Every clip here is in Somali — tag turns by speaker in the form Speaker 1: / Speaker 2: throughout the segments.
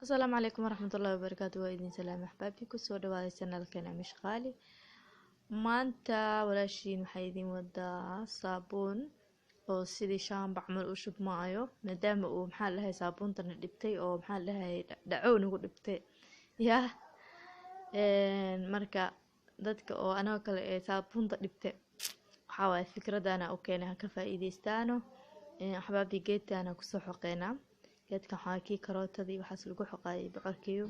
Speaker 1: Asalaamu calaykum waraxmatullaahi wabarakaatu. Waa idin salaam axbaabi, kusoo dhawaaday channelkeena Amish Qaali. Maanta walaashiin waxaa idin wadaa saabuun oo sidii shaamba camal u shubmaayo, maadaama uu maxaa lahay saabuuntana dhibtay oo maxaa lahay dhacow nagu dhibtay yah. Marka dadka oo anagoo kale ee saabuunta dhibtay waxaa waaye fikradana u keenay, ha ka faa'iideystaano axbaabi. Geedkaana kusoo xoqeynaa, geedkan waxaa kii karootadii waxaas lagu xoqaayay, bocorkiyo.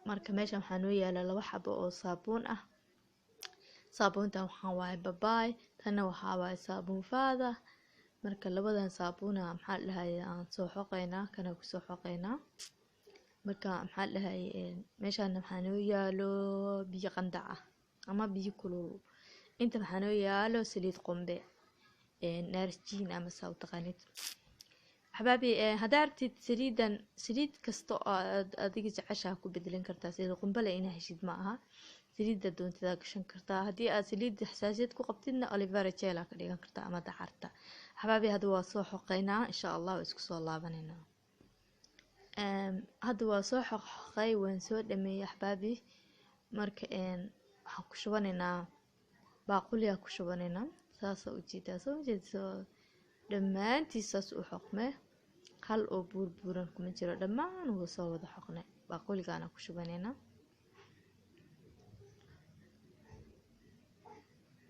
Speaker 1: Marka meeshan waxaa noo yaala laba xabo oo saabuun ah. Saabuuntan waxaa waaye babaay, tanna waxaa waaye saabuun faada. Marka labadan saabuuna maxaa la dhahay aan soo xoqeynaa, kana kusoo xoqeynaa. Marka maxaa la dhahay meeshaan waxaa noo yaalo biyo qandac ah ama biyo kulul. Inta waxaa noo yaalo saliid qumbe, naarjiin ama saa u taqaanid axbaabi. Haddaa rabtid saliidan, saliid kasta oo aad adiga jeceshaha ku bedelan kartaa. Saliid qumbale inaa heshid ma aha, saliidda doontidaa gashan kartaa. Haddii aad saliid xasaasiyad ku qabtidna aloe vera gel aa ka dhigan kartaa ama dacarta. Axbaabi, hadda waa soo xoqeynaa, insha Allah waa isku soo laabaneynaa. Hadda waa soo xoqay, waan soo dhameeyey axbaabi. Marka waxaan ku shubanaynaa baaquliyaa ku shubanaynaa. Saasaa ujeedaa, soo ujeeda, soo dhammaantiis saas u xoqmee, hal oo buurbuuran kuma jiro, dhammaan wuu soo wada xoqnay. Baaquligaana ku shubanaynaa.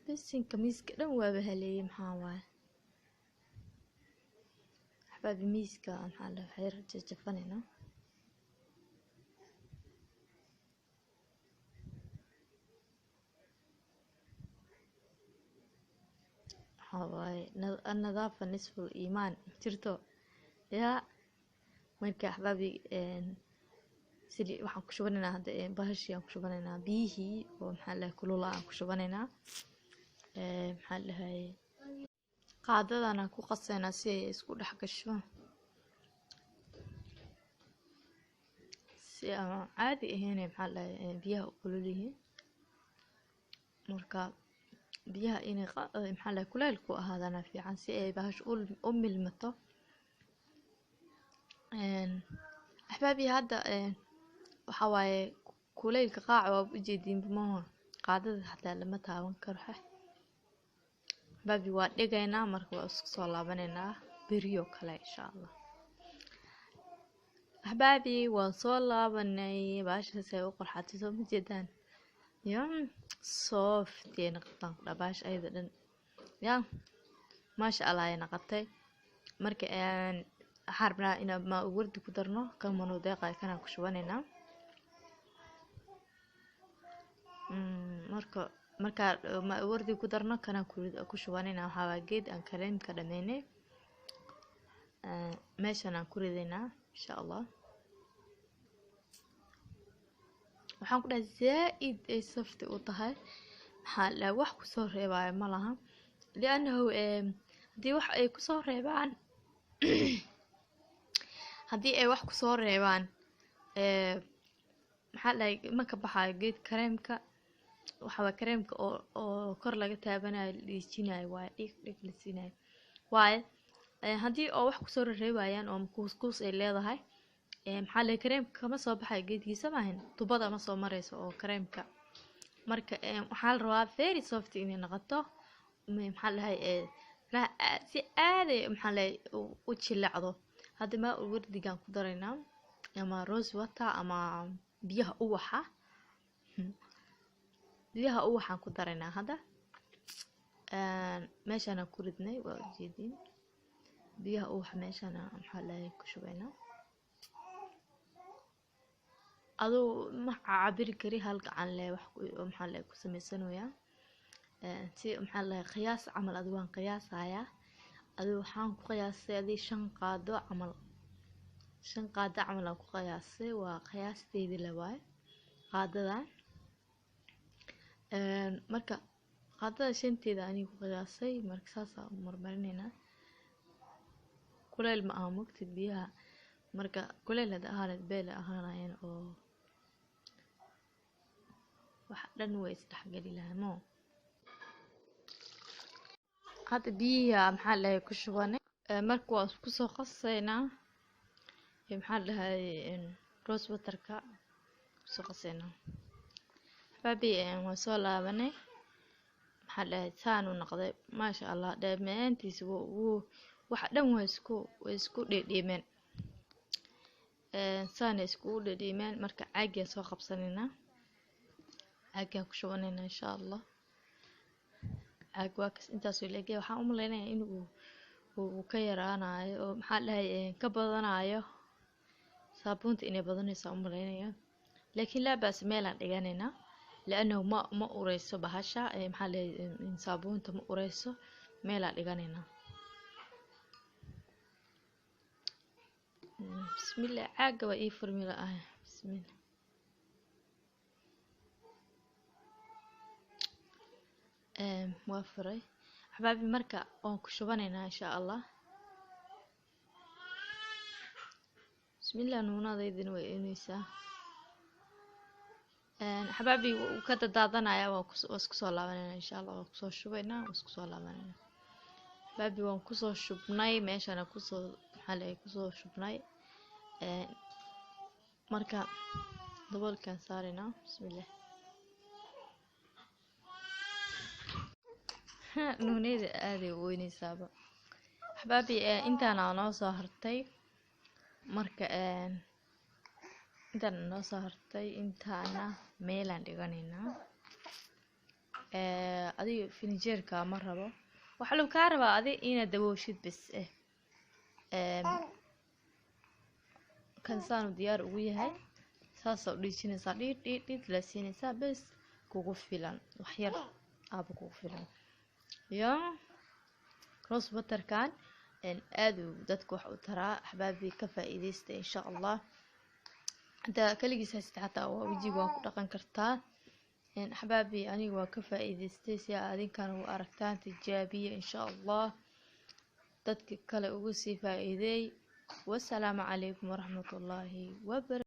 Speaker 1: Bisinka, miiska dhan waaba haleeyey. Maxaa waaye axbaabi, miiska maxaa la xeer jajafanaynaa. Waxaa waaye annadaafa nisful iimaan jirto yaa. Marka axbaabi, sili waxaan ku shubanaynaa hadda bahashii aan ku shubanaynaa, biyihii oo maxaa la kulula aan ku shubanaynaa. Maxaa la dhahay qaadadan aan ku qasaynaa si ay isku dhex gasho, si aan caadi ahayn. Maxaa la dhahay biyaha u kulul yihiin. Marka biyaha inay maxaa la kuleyl ku ahaadana fiican si ay bahashu u milmato. Axbaabi, hadda waxaa waaye kuleylka qaaca waa ujeediin maaha, qaadada xataa lama taaban karo. Axbaabi, waa dhigaynaa. Marka waa isku soo laabanaynaa beriyo kale insha Allah. Axbaabi, waan soo laabanay. Bahashaas ay u qorxatay, soo ma jeedaan? Ya soft ay noqotaan kudha bahasha ayada dhan ya, maasha Allah ay noqotay. Marka waxaan rabnaa inaan maa wardi ku darno. Kan manuu deeqay, kanaan ku shubanaynaa. Marka markaa wardi ku darno, kanaan ku shubanaynaa. Waxaa waa geed aan kareemka dhameynay, meeshan aan ku ridaynaa insha Allah. Waxaan ku dhahay zaa-id ay safti u tahay, maxaa la wax kusoo reebaayo ma laha, liannahu haddii wax ay kusoo reebaan, haddii ay wax kusoo reebaan, maxaa dhahay ma ka baxaayo geed kareemka. Waxa waa kareemka oo kor laga taabanayo, la dhiijinayo waaye, dhig dhig la siinayo waaye. Haddii oo wax kusoo reebayaan oo kuus kuus ay leedahay, maxaa la kareemka kama soo baxayo geedkiisa maahan, tubada ma soo mareyso oo kareemka. Marka waxaa la rabaa very soft inay noqoto, maxaa la dhahay si aaday maxaa la u jilicdo. Hadda maa wardigaan ku daraynaa ama rose water ama biyaha uwaxa, biyaha uwaxaan ku daraynaa. Hadda meeshaan ku ridnay, waa ujeediin biyaha uwaxa meeshaan maxaa la ku shubaynaa. Aduu ma cabiri kari, hal gacan leh wax maxaa la ku sameysanayaa si maxaa la qiyaas camal. Adigu waan qiyaasayaa, adigu waxaan ku qiyaasay adii 5 qaado camal, 5 qaado camal aan ku qiyaasay, waa qiyaasteydii la waaye qaadadan. Marka qaadada shanteeda aniga ku qiyaasay. Marka saasaa u marmarinaynaa. Kuleyl ma aha mogtid biyaha. Marka kuleyl hada ahaan beel ahaanayeen oo wax dhan way isdhexgeli lahaa mo. Hadda biyihi maxaa lahay ku shubanay. Marka waa isku soo qasaynaa. Iyo maxaa la dhahay, rose waterka kusoo qaseynaa. Axbaabi, waan soo laabanay. Maxaa la dhahay, saan uu noqday, maasha Allah. Dhammaantiis wuu waxa dhan way isku dhedheemeen, saanay iskugu dhedheemeen. Marka caagiyan soo qabsanaynaa, caagiyan ku shubanaynaa insha Allah. Caag waa kas, intaasuu leegyahay. Waxaan u malaynayaa inuu uu ka yaraanayo oo maxaa la dhahay, ka badanayo saabuunta, inay badanayso u malaynaya, laakiin laa baas, meelaan dhiganaynaa, liannahu ma ureyso bahasha. Maxaa la dhahay, saabuunta ma ureyso. Meelaan dhiganaynaa. Bismillah, caaga waa ii furmi la-ah. Bismillah. Waa furay, axbaabi. Marka waan ku shubanaynaa insha Allah. Bismillah, nuunadaydina way inaysaa. Axbaabi, wuu ka dadaadanayaa. Waan isku soo laabanayna insha Allah. Waan kusoo shubaynaa, waan isku soo laabanayna. Axbaabi, waan kusoo shubnay meeshana, kusoo maxaa la kusoo shubnay. Marka daboolkaan saaraynaa. Bismillah, nuuneyda aaday u weyneysaaba. Axbaabi, intaana noo soo hartay. Marka intaana noo soo hartay, intaana meelaan dhiganaynaa. Adiga finijeerka ma rabo, waxaa lagu kaa rabaa adi inaad dabooshid bes. Kan saanu diyaar ugu yahay, saasaa u dhiijinaysaa, dhiid dhiid dhiid la siinaysaa, bes kugu filan, wax yar aaba kugu filan. Iyo rose waterkan aad uu dadka wax u taraa. Axbaabi, ka faa'iidaysta insha Allah. Hadaa kaligiis haysta xataa waa wejiga waa ku dhaqan kartaa. Axbaabi, aniga waa ka faa'iidaystay, si aad adinkana u aragtaan. Tijaabiya insha Allah, dadka kale ugu sii faa'iideey. Wasalaamu calaykum waraxmatullaahi wabarakatuh.